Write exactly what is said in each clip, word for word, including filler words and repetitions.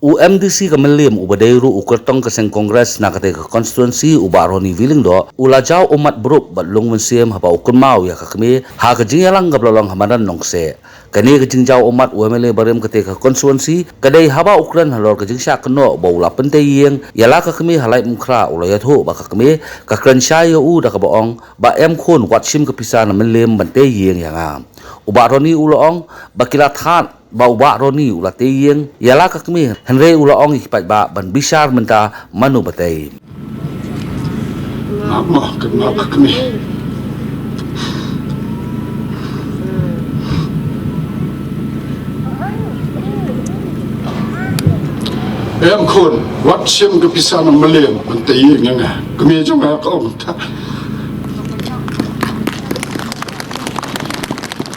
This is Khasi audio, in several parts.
U M D C ka Mylliem uba dei ruh u kyrtong ka seng Congress na katei ka constituency u Bah Ronnie V Lyngdoh u la jaw ummat bha bad lung mynsiem haba u kynmaw ïa ka kmie ha ka jingïalang kaba la long ha madan Nongkseh. Kane ka jingjaw ummat u M L A barim katei ka constituency ka dei haba u kren halor ka jingshah kynnoh ba u la pyntei ïing ïa la ka kmie ha Laitumkhrah. U la ïathuh ba ka kmie ka kren shai ïa u da kaba ong ba em khun wat shim ka pisa na Mylliem ban tei ïing ïa nga. U Bah Ronnie u la ong ba ki la thad ba u Bah Ronnie u la tei ïing ïa la ka kmie, hynrei u la ong ïa ki paidbah ban bishar mynta mano ba tei. Map mo, kynmaw ka kmie. Em khun, wat shim ka pisa na Mylliem ban tei ïing ïa nga. Kmie jong nga ka ong kumta.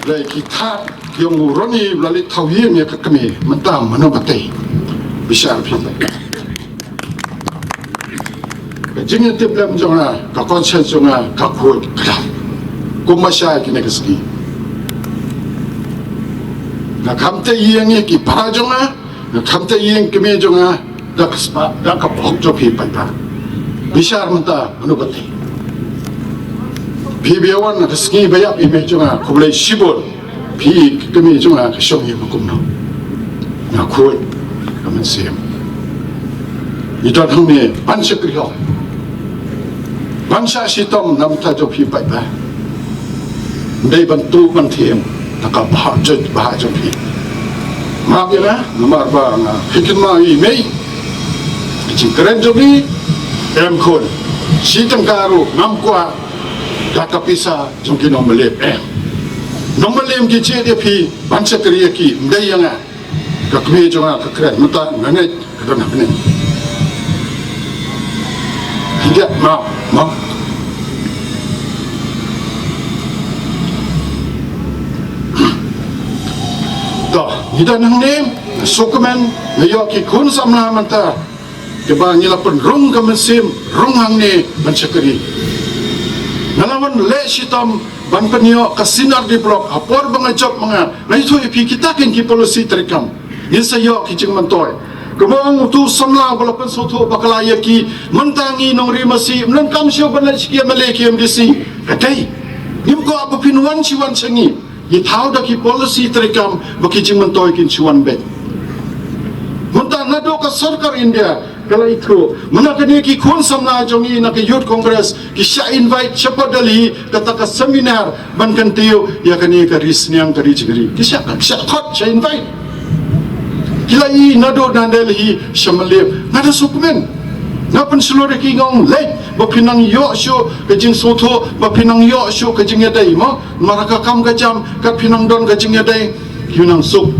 Lei ki thad ïong u Ronnie ba la leit thaw ïing ïa ka kmie, mynta mano ba tei. Bishar phi. Ka jingïatiplem jong nga, ka conscience jong nga ka khuid kdar. Kumba shai kine ki sngi, nga kham tei ïing ïa ki para jong nga, nga kham tei ïing kmie jong nga da ka spah, da ka pok jong phi paidbah. Bishar mynta mano ba tei. Phi ba ïa wan ha ka sngi ba ïap i mei jong nga, khublei shibun. Phi, ka kmie jong nga ka shong ïa ka kumno. Nga khuid ka mynsiem. Ngi don hangne ban shakri hok, ban shah shitom na bynta jong phi paidbah. Ym dei ban tuh ban thiam da ka bhah jong, bhah jong phi. Map ïa nga namar ba nga phi kynmaw ïa i mei. Ka jingkren jong i, em khun, shi tyngka ruh ngam kwah da ka pisa jong ki nong Mylliem, em. Nong Mylliem ki jied ïa phi ban shakri ïa ki, ym dei ïa nga. Ka kmie jong nga ka kren, mynta nga ngeit ka don ha bneng. Khyndiat map, map. To, ngi don hangne, sngewkmen, nga ïoh ki khun samla mynta kiba ngi la pynrung ka mynsiem, rung hangne ban shakri. Nga la wan leh shitom ban pynïoh ka Senior D Block, ha por ba nga jop ma nga, nga ïathuh ïa phi kita kin ki policy treikam. Ngin sa ïoh ki jingmyntoi. Kumba ong utu u samla ba la pynsngewthuh bakla ïa ki, mynta ngi nongrim masi, ym donkam shuh ban leit sha ki M L A ki M D C. Ka dei, ngim kwah ba phin wan shi wan sha ngi. Ngi thaw da ki policy treikam ba ki jingmyntoi kin shu wan beit. Mynta naduh ka sorkar India ka la ïathuh, mynta kane ki khun samla jong ngi na ka Youth Congress ki shah invite shapoh Delhi, kata ka seminar ban kyntiew ïa kane ka ri sniang ka ri jingri. Ki shah, ki shah khot, shah invite. Ki la ïoh naduh na Delhi sha Mylliem. Nga da sngewkmen. Nga pynshlur ïa ki, nga ong leit ba phin nang ïoh shuh ka jingsngewthuh, ba phin nang ïoh shuh ka jingïadei mo. Namar ha ka kam ka jam kat phin nang don ka jingïadei, ki nang suk.